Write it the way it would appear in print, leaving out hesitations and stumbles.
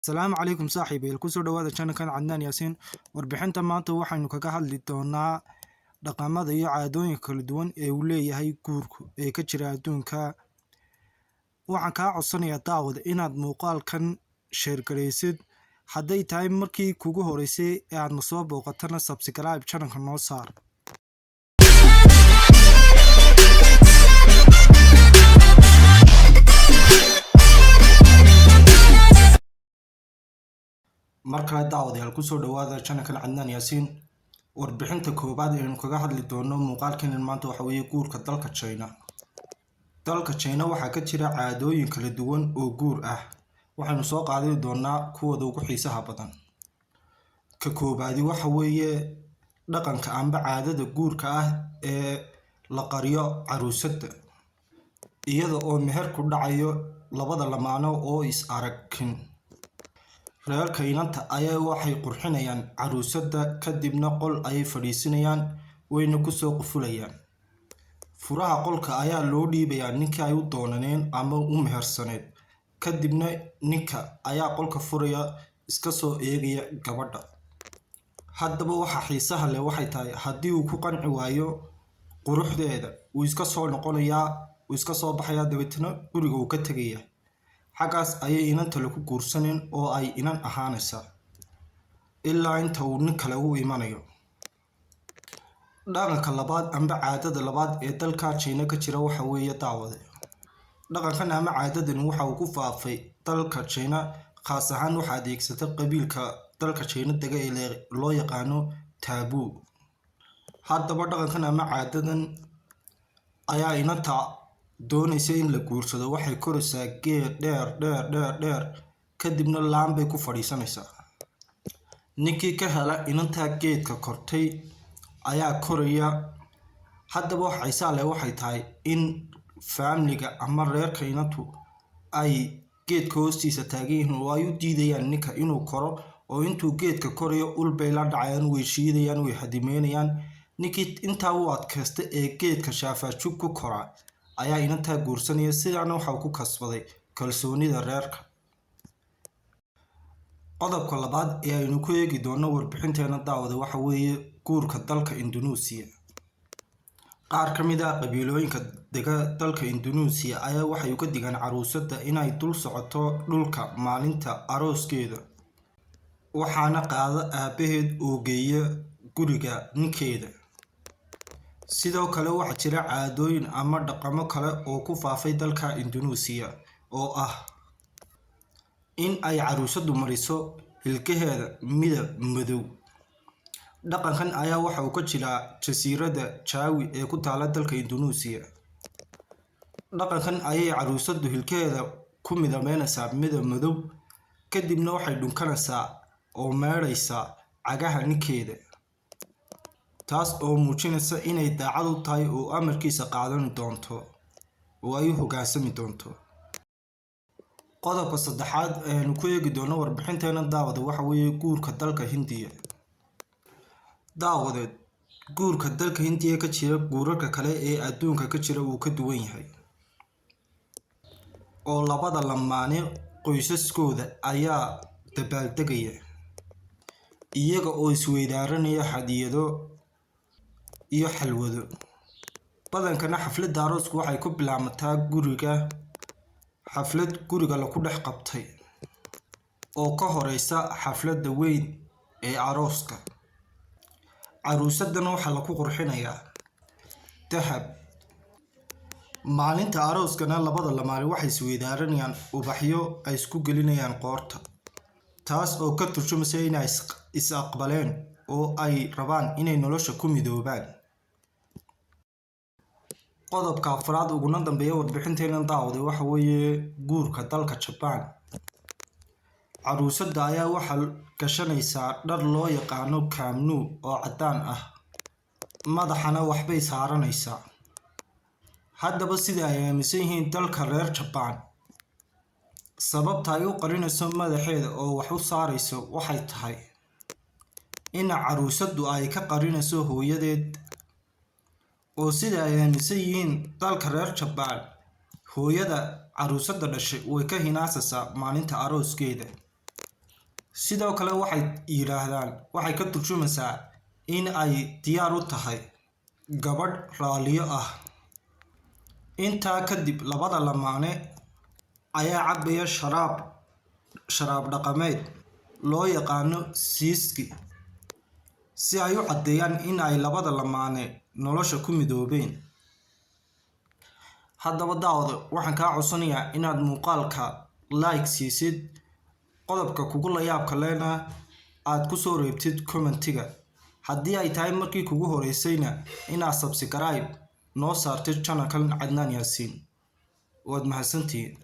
Asalaamu calaykum saaxiibayaal, kusoo dhawaada channelkan Cadnaan Yaasiin. Warbixinta maanta waxaynu kaga hadli doonaa dhaqamada iyo caadooyinka kala duwan ee uu leeyahay guurku ee ka jira adduunka. Waxaan kaa codsanayaa, daawad, inaad muuqaalkan share garaysid. Hadday tahay markii kugu horeysay ee aad na soo booqatana, subscribe channelka noo saar. Mar kale, daawadayaal, kusoo dhawaada channelkan Cadnaan Yaasiin. Warbixinta koowaad aynu kaga hadli doono muuqaalkeenan maanta waxa weeye guurka dalka China. Dalka China waxaa ka jira caadooyin kala duwan oo guur ah. Waxaynu soo qaadi doonaa kuwooda ugu xiisaha badan. Ka koobaadi waxa weeye dhaqanka amba caadada guurka ah ee la qariyo caruusadda, iyada oo meherku dhacayo labada lamaano oo is aragin. Reerka inanta ayaa waxay qurxinayaan caruusadda, kadibna qol ayay fadhiisinayaan, wayna kusoo qufulayaan. Furaha qolka ayaa loo dhiibayaa ninkii ay u doonaneen ama u mehersaneed. Kadibna ninka ayaa qolka furaya, iska soo eegaya gabadha. Haddaba waxa xiisaha leh waxay tahay, haddii uu ku qanci waayo quruxdeeda, wuu iska soo noqonayaa, wuu iska soo baxayaa, dabeetana guriga uu ka tegayaa. Xaggaas ayay inanta lagu guursanin oo ay inan ahaanaysaa ilaa inta uu nin kale u imanayo. Dhaqanka labaad amba caadada labaad ee dalka China ka jira waxa weeye, daawade, dhaqankan ama caadadani waxa uu ku faafay dalka China, khaas ahaan waxaa adeegsata qabiilka dalka China dega ee loo yaqaano Taabuu. Haddaba dhaqankan ama caadadan ayaa inanta doonaysa in la guursado waxay koraysaa geed dheer dheer dheer dheer, kadibna laan bay ku fadhiisanaysaa. Ninkii ka hela inantaa geedka kortay ayaa koraya. Haddaba wax xiisaa leh waxay tahay in faamiliga ama reerka inantu ay geedka hoostiisa taagan yihiin oo ay u diidayaan ninka inuu koro, oo intuu geedka korayo ul bay la dhacayaan, way shiidayaan, way hadimeynayaan. Ninkii intaa u adkaysta ee geedka shaafaajug ku koraa ayaa inantaa guursanaya. Sidaana waxa uu ku kasbaday kalsoonida reerka. Qodobka labaad ee aynu ku eegi doono warbixinteena, daawada, waxa weeye guurka dalka Indonesia. Qaar ka mid ah qabiilooyinka dega dalka Indonesia ayaa waxay uga digaan caruusadda inay dul socoto dhulka maalinta arooskeeda, waxaana qaada aabaheed oo geeya guriga ninkeeda. Sidoo kale waxaa jira caadooyin ama dhaqamo kale oo ku faafay dalka Indonesia, oo ah in ay caruusaddu mariso ilkaheeda midab madow. Dhaqankan ayaa waxa uu ka jiraa jasiiradda Jawi ee ku taala dalka Indonesia. Dhaqankan ayay caruusaddu ilkaheeda ku midabeynaysaa midab madow, kadibna waxay dhunkanaysaa oo meedhaysaa cagaha ninkeeda, taas oo muujinaysa inay daacad u tahay oo amarkiisa qaadan doonto oo ay u hoggaansami doonto. Qodobka saddexaad aynu ku eegi doono warbixinteena, daawada, waxa weeye guurka dalka Hindiya. Daawade, guurka dalka Hindiya ka jira guurarka kale ee adduunka ka jira wuu ka duwan yahay, oo labada lamaane qoysaskooda ayaa dabaaldegaya, iyaga oo isweydaaranaya hadiyado iyo xalwado. Badankana xafladda aroosku waxay ku bilaamataa guriga, xaflad guriga lagu dhex qabtay oo ka horeysa xafladda weyn ee arooska. Caruusadana waxaa lagu qurxinayaa dahab. Maalinta arooskana labada lamaane waxay isweydaaranayaan ubaxyo ay isku gelinayaan qoorta, taas oo ka turjumaysa inay is aqbaleen oo ay rabaan inay nolosha ku midoobaan. Qodobka afraad uguna dambeeya warbixinteena, daawade, waxa weeye guurka dalka Jaban. Caruusadda ayaa waxaa gashanaysaa dhar loo yaqaano kimono oo caddaan ah, madaxana waxbay saaranaysaa. Haddaba sida ay aaminsan yihiin dalka reer Jabaan, sababta ay u qarinayso madaxeeda oo wax u saarayso waxay tahay in caruusaddu ay ka qarinayso hooyadeed, oo sida ay aaminsan yihiin dalka reer Jabaan, hooyada caruusadda dhashay way ka hinaasaysaa maalinta arooskeeda. Sidoo kale waxay yidhaahdaan waxay ka turjumaysaa in ay diyaar u tahay gabadh raaliyo ah. Intaa kadib labada lamaane ayaa cabaya sharaab dhaqameed loo yaqaano siiski, si ay u caddeeyaan in ay labada lamaane nolosha ku midoobeen. Haddaba daawade, waxaan kaa codsanayaa inaad muuqaalka like siisid, qodobka kugu layaabka lehna aad kusoo reebtid commentiga. Haddii ay tahay markii kugu horeysayna, inaad subscribe noo saartid channelkan Cadnaan Yaasiin. Waad mahadsantihiin.